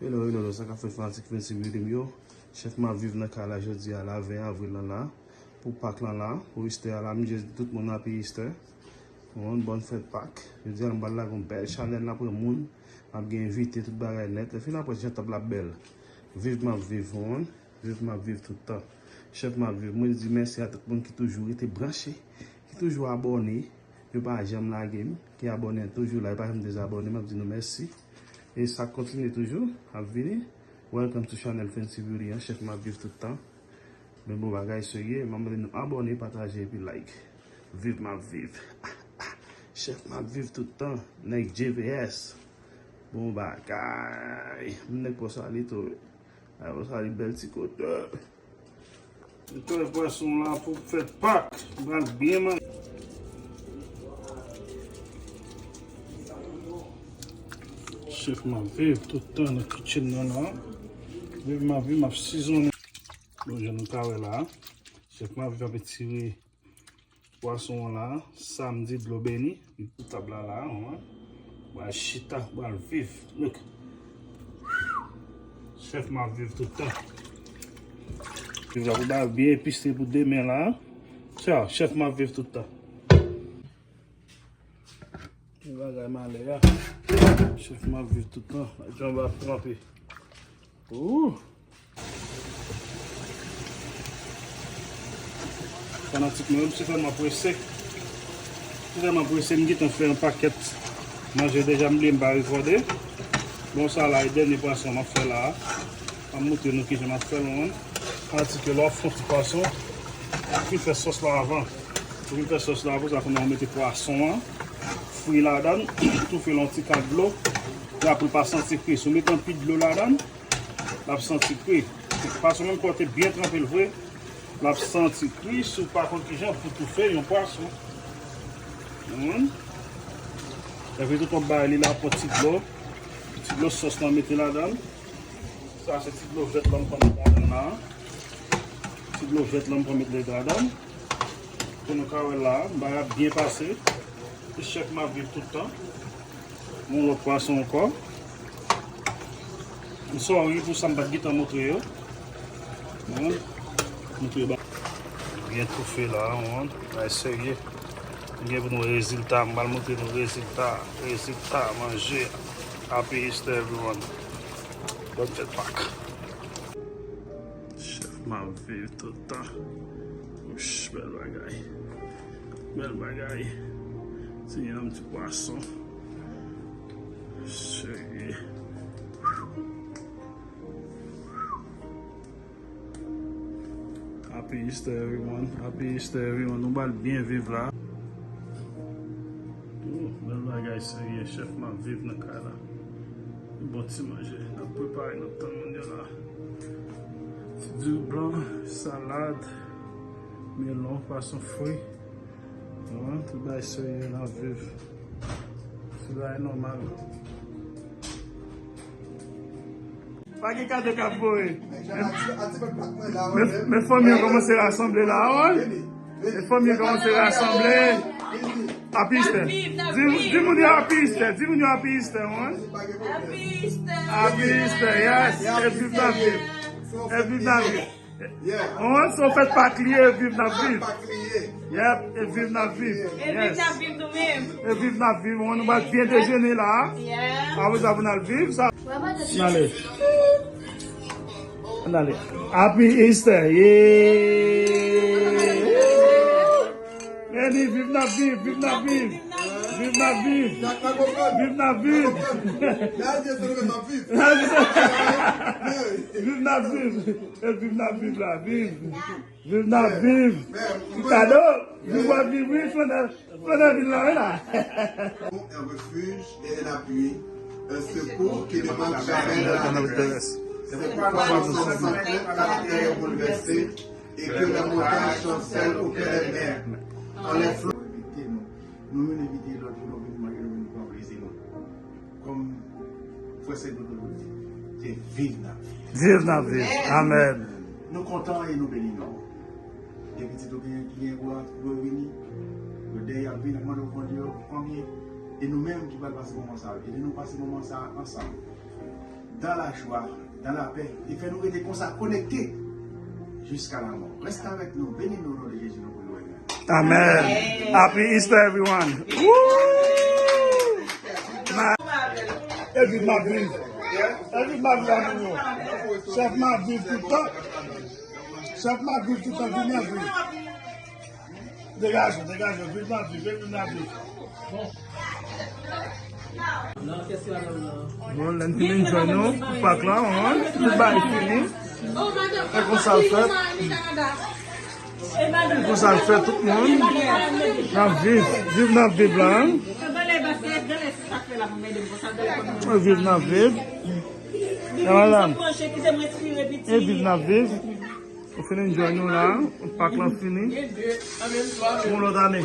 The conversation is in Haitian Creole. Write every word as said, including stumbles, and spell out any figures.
Hello, hello, hello, sa k ap fèt fanatik Fancy Beauty m yo? Chèf m ap viv nan kay la jodi a la, ven avril lan la. Pou Pak lan la, pou Easter a la, m jis di tout moun Happy Easter. Yon bòn fèt Pak. Jodi a, m pral lage yon bèl chanèl la pou moun. M ap gen envite, tout bagay nèt. Lè fini apre, jan tab la ap bèl. Viv m ap viv, yon. Viv m ap viv tout tan. Chèf m ap viv, mwen di mèsi a tout moun ki toujou rete branche, ki toujou abòne. Yo pa janm lage m, ki abòne toujou la, yo pa janm dezabòne, m ap di nou mèsi. E sa k kontinye toujou, ap vini. Welcome to channel Fancy Beauty, an, chèf m ap viv tout tan. Men bon bagay serye, m ap mande nou abòne, pataje epi like. Viv m ap viv. Chèf m ap viv tout tan, nèg J V S. Bon bagay. M nèg Pòsalito. Ay, Pòsalito bèl ti kote. M pran pwason la pou fèt Pak. M pral byen manje. Chèf m ap viv tout tan nan kitchen nan la. Viv m ap viv, m ap sizonnen. Bon, jan nou ka wè la, chèf m ap viv ap etire pwason an la, samdi dlo beni, li sou tab la la, wi. Pral chita, pral viv. Look. Chèf m ap viv tout tan. Viv la pou ba byen epise pou demen la. Sa, chèf m ap viv tout tan. Ki bagay malè a. Chèf m ap viv tout tan. Jan m ap tranpe. Ooh. Fanatik mwen yo, m se tèlman prese. M se tèlman prese, m gentan fè yon pakèt manje deja, m bliye m pa rekòde. Bon, sa la, e dènye pwason m ap fè la a. M ap montre nou kijan m ap fè l, wi. Fanatik yo, lè w ap fè yon ti pwason, ou fin fè sòs la avan. Ou fin fè sòs la avan, sa konnen w mete pwason an fri ladan l, toufe l yon ti kal dlo. Epi apre l pa santi kri. Si w mete anpil dlo ladan l, l ap santi kri. Pwason menm kò te byen tranpe l vre, l ap santi kri si w pa konn kijan pou toufe yon pwason. Konprann? Epi tout w ap bay li la, pran ti dlo, ti dlo sòs lan mete ladan l. Sa se ti dlo vèt lan m pran met ladan l la. Ti dlo vèt lan m pran met ladan l. Pou nou ka wè la, bagay ap byen pase. Chèf m ap viv tout tan. Yon lòt pwason ankò. M sòri pou sa m pa t gentan montre yo. Wi. Montre yo ba. Byen toufe la, wi. Bagay serye. M gen pou nou rezilta. M pral montre nou rezilta. Rezilta manje. Happy Easter, everyone. Bòn fèt Pak. Chèf m ap viv tout tan. Wouch, bèl bagay. Bèl bagay. Ti yanm, ti pwason. Serye. Happy Easter, everyone. Happy Easter, everyone. Nou pral byen viv la. Oh, bèl bagay serye, chèf m ap viv nan kay la. Bon ti manje n ap prepare, n ap tann moun yo la. Ti diri blan, salad, melon, pwason fri. Wi, tout bagay serye, n ap viv. Tout bagay nòmal. Pa gen kado k ap voye. Men, men fanmi an kòmanse rasanble la, wi. Men fanmi an kòmanse rasanble. Happy Easter. Di, di moun yo Happy Easter. Di moun yo Happy Easter, wi. Happy Easter, yes. E viv nan viv. E viv nan viv. Wi, se yon fèt Pak li ye, e viv n ap viv. Yep, e viv n ap viv. E viv n ap viv nou menm. E viv n ap viv, wi, nou pral byen dejene la. Apre sa, pou n al viv sa. N ale. N ale. Happy Easter. Yeah. Meni, viv n ap viv, viv n ap viv. Viv n ap viv. Viv n ap viv. Viv n ap viv. E viv n ap viv la, viv. Viv n ap viv. Ti kado. Viv w ap viv, wi, flanè, flanè vin la, wi la. Un refuge et un appui, un secours qui ne manque jamais dans la détresse. C'est pourquoi nous sommes sans crainte quand la terre est bouleversée et que les montagnes chancellent au cœur des mers. Quand les flots Nou menm envite lòt jou nou vin manje, nou vin pran plezi nou. Kòm frè Sèl Dodo di, se viv n ap viv. Viv n ap viv. Amèn. Nou kontan e nou beni non. Gen pitit ou gen, ki gen gwo ant, dwe vini. Yo dèyè ap vin ap mande w konn yo konbyen. E nou menm ki pral pase moman sa yo. Ede nou pase moman sa ansanm. dans la joie, dans la paix, e fè nou rete konsa konekte jiska lanmò. Reste avec nous, beni nou o non de Jezi, nou pou louwe. Amen. Happy Easter, everyone. Woo! Ma- E viv Map viv. E viv Map viv, amour yo. Chèf Map viv tout tan. Chèf Map viv tout tan, viv Map viv. Degaje, degaje, viv Map viv, viv Map viv. Bon, lè n fin enjoy nou pou Pak la, hein, tout bagay fini. E konsa l fèt. E konsa l fèt, tout moun. N ap viv, viv n ap viv la, hein. Viv n ap viv. E madanm. E viv n ap viv. Ou fin enjoy nou la, Pak lan fini. Pou yon lòt ane.